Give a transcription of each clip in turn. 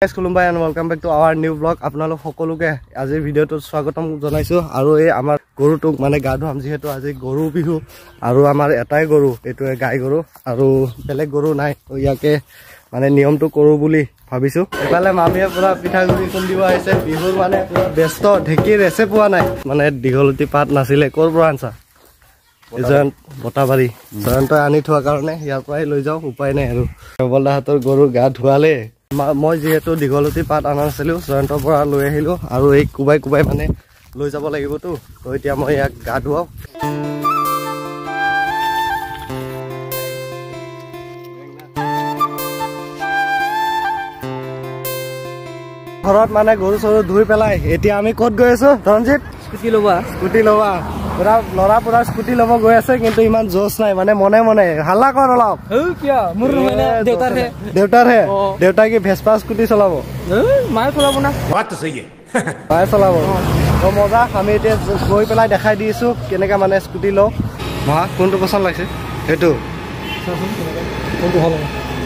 Guys, Kulumbai and welcome back to our new vlog. আপোনালোক সকলোকে আজিৰ ভিডিঅ'টোত স্বাগতম জনাইছোঁ। আৰু এই আমাৰ গৰুটোক মানে গা ধুৱাম, যিহেতু আজি গৰু বিহু আৰু আমাৰ এটাই গৰু, এইটোৱে গাই গৰু আৰু বেলেগ গৰু নাই। তো ইয়াকে মানে নিয়মটো কৰোঁ বুলি ভাবিছোঁ। এফালে মামীয়ে পূৰা পিঠাগুড়ি খুন্দিব আহিছে। বিহুৰ মানে পূৰা ব্যস্ত, ঢেঁকী ৰেচে পোৱা নাই। মানে দীঘলতি পাত নাছিলে, ক'ৰ পৰা আনছা? জয়ন্ত বটাবাৰী, জয়ন্তই আনি থোৱাৰ কাৰণে ইয়াৰ পৰাই লৈ যাওঁ, উপায় নাই। আৰু বলদাহঁতৰ গৰু গা ধুৱালে। মই যিহেতু দীঘলতি পাত অনা নাছিলোঁ, জয়ন্তৰ পৰা লৈ আহিলোঁ আৰু এই কোবাই কোবাই মানে লৈ যাব লাগিবতো। তো এতিয়া মই ইয়াক গা ধুৱাওঁ। ঘৰত মানে গৰু চৰু ধুই পেলাই এতিয়া আমি ক'ত গৈ আছো ধনজিত? স্কুটি ল'বা। স্কুটি ল'বা। পুৰা ল'ৰা পুৰা স্কুটি ল'ব গৈ আছে, কিন্তু ইমান জোচ নাই, মানে মনে মনে হাল্লা কৰ অলপ। মোৰ দেউতাৰহে। দেউতাৰহে? দেউতাই কি ভেচপা স্কুটি চলাব? মায়ে চলাব না? মায়ে চলাব। তো মজা, আমি এতিয়া গৈ পেলাই দেখাই দিছো কেনেকা মানে স্কুটি লওঁ। মহা কোনটো পচন্দ লাগিছে? সেইটো কোনটো ভাল?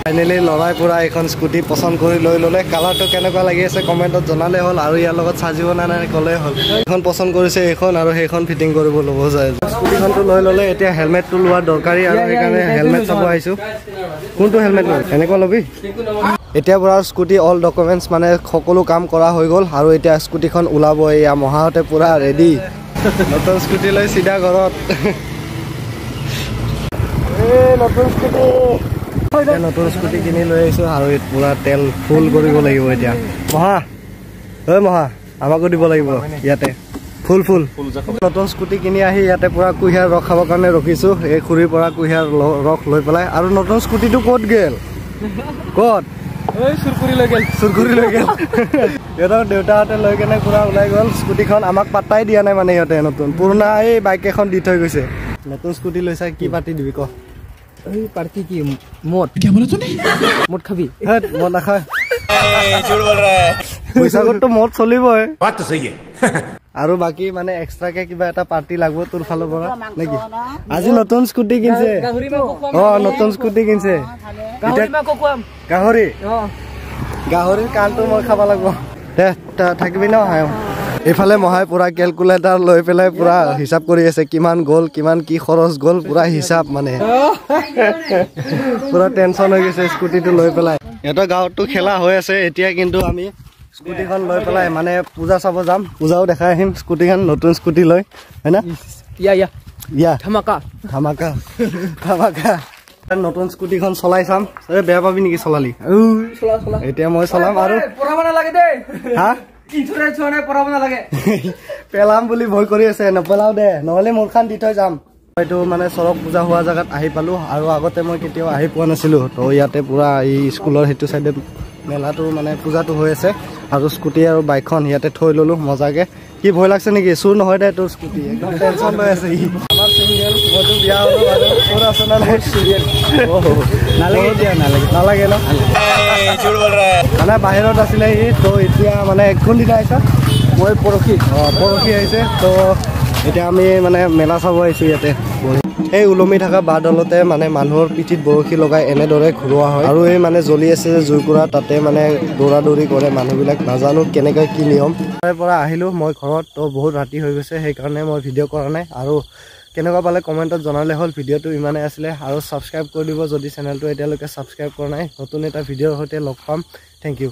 ফাইনেলি ল'ৰাই পুৰা এইখন স্কুটি পচন্দ কৰি লৈ ল'লে। কালাৰটো কেনেকুৱা লাগি আছে কমেণ্টত জনালে হ'ল, আৰু ইয়াৰ লগত চাজিব নে নাই ক'লেই হ'ল। এইখন পচন্দ কৰিছে এইখন, আৰু সেইখন ফিটিং কৰিব ল'ব যায়। স্কুটিখনটো লৈ ল'লে, এতিয়া হেলমেটটো লোৱা দৰকাৰী আৰু সেইকাৰণে হেলমেট চাব আহিছোঁ। কোনটো হেলমেট ল'বি? এনেকুৱা ল'বি? এতিয়া পুৰা স্কুটি অল ডকুমেণ্টছ মানে সকলো কাম কৰা হৈ গ'ল আৰু এতিয়া স্কুটিখন ওলাব। এয়া মহাহঁতে পুৰা ৰেডি, নতুন স্কুটি লৈ চিধা ঘৰত। এই নতুন স্কুটি, নতুন স্কুটি কিনি লৈ আহিছোঁ আৰু পুৰা তেল ফুল কৰিব লাগিব এতিয়া। মহা, ঐ মহা, আমাকো দিব লাগিব ইয়াতে ফুল ফুল। নতুন স্কুটি কিনি আহি ইয়াতে পুৰা কুঁহিয়াৰ ৰস খাবৰ কাৰণে ৰখিছোঁ। এই খুৰীৰ পৰা কুঁহিয়াৰ ৰস লৈ পেলাই। আৰু নতুন স্কুটিটো ক'ত গ'ল? ক'ত? চুৰকুৰি লৈ গ'ল। চুৰকুৰি লৈ গ'ল। সিহঁতৰ দেউতাহঁতে লৈ কেনে পুৰা ওলাই গ'ল স্কুটিখন। আমাক পাত্তাই দিয়া নাই মানে সিহঁতে। নতুন পুৰণা এই বাইক এখন দি থৈ গৈছে। নতুন স্কুটি লৈছা, কি পাতি দিবি ক? এই পাৰ্টি কি মদ? মদ খাবি? মদ নাখায়। বৈশাখততো মদ চলিবই। আৰু বাকী মানে এক্সট্ৰাকে কিবা এটা পাৰ্টি লাগব তোৰ ফালৰ পৰা নেকি? আজি নতুন স্কুটি কিনছে। অ নতুন স্কুটি কিনছে। গাহৰি, গাহৰিৰ কাণটো মই খাব লাগিব। দে থাকিবি ন। এইফালে মহাই পুৰা কেলকুলেটাৰ লৈ পেলাই পুৰা হিচাপ কৰি আছে, কিমান গ'ল, কিমান কি খৰচ গ'ল, পুৰা হিচাপ মানে পুৰা টেনচন হৈ গৈছে স্কুটিটো লৈ পেলাই। সিহঁতৰ গাঁৱততো খেলা হৈ আছে এতিয়া, কিন্তু আমি স্কুটিখন লৈ পেলাই মানে পূজা চাব যাম, পূজাও দেখাই আহিম স্কুটিখন, নতুন স্কুটি লৈ, হয় না? ইয়া ইয়া ইয়া, ধামাকা ধামাকা ধামাকা। নতুন স্কুটিখন চলাই চাম। বেয়া পাবি নেকি চলালি? এতিয়া মই চলাম আৰু হা পেলাম বুলি ভয় কৰি আছে। নপেলাও দে, নহ'লে মোৰখন দি থৈ যাম। এইটো মানে চৰক পূজা হোৱা জেগাত আহি পালো, আৰু আগতে মই কেতিয়াও আহি পোৱা নাছিলো। তো ইয়াতে পুৰা এই স্কুলৰ সেইটো চাইডে মেলাটো মানে পূজাটো হৈ আছে। আৰু স্কুটি আৰু বাইকখন ইয়াতে থৈ ললো মজাকে। কি ভয় লাগছে নেকি? চুৰ নহয় দে তোৰ স্কুটি, একদম টেনচন লৈ আছে ই। আমাৰ চিংগেল, মইতো বিয়া হলো বাৰু। চোৰ আছে না নাই? নালাগে নালাগে ন, মানে বাহিৰত আছিলে সি। তো এতিয়া মানে কোনদিনা আহিছা? মই পৰহি। অঁ পৰহি আহিছে। তো এতিয়া আমি মানে মেলা চাব আহিছোঁ ইয়াতে। এই ওলমি থকা বাঁহডালতে মানে মানুহৰ পিঠিত বৰশী লগাই এনেদৰে ঘূৰোৱা হয়। আৰু এই মানে জ্বলি আছে যে জুইকুৰা, তাতে মানে দৌৰা দৌৰি কৰে মানুহবিলাক, নাজানো কেনেকৈ কি নিয়ম। তাৰে পৰা আহিলোঁ মই ঘৰত, তো বহুত ৰাতি হৈ গৈছে, সেইকাৰণে মই ভিডিঅ' কৰা নাই। আৰু কেনেকুৱা পালে কমেণ্টত জনালে হ'ল। ভিডিঅ'টো ইমানেই আছিলে, আৰু ছাবস্ক্ৰাইব কৰি দিব যদি চেনেলটো এতিয়ালৈকে ছাবস্ক্ৰাইব কৰা নাই। নতুন এটা ভিডিঅ'ৰ সৈতে লগ পাম। Thank you.